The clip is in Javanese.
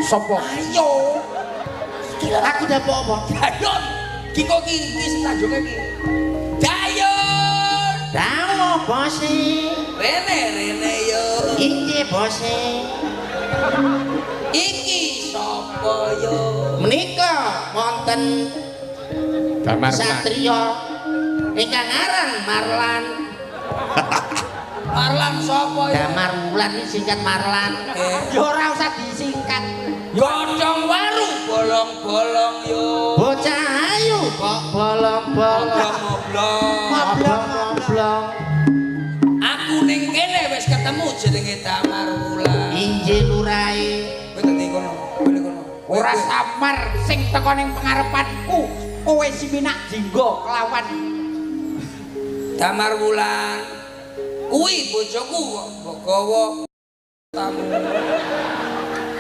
Sopo? Ayo. Aku dapuk apa? Dayon. Ki kok ki iki sing tanjunge ki. Dayon. Dawa bose. Rene rene yo. Inggih bose. Iki sapa yo? Menika wonten Damar. satriya ingkang aran Marlan. Marlan sapa yo? Damar Wulan iki singkat Marlan. Eh. Ya ora usah disingkat. Godhong waru bolong-bolong yo. Bocah ayu kok bolong-bolong. Oblong-oblong. Oblong-oblong. Aku ning kene wis ketemu jenenge Damar Wulan. Injih lurahe. Kowe dadi kono, kowe kono. Ora samar sing teko ning pengarepanku. Kowe siminak jingga kelawan Damar Wulan. Kuwi bojoku kok mbok gawa tamu.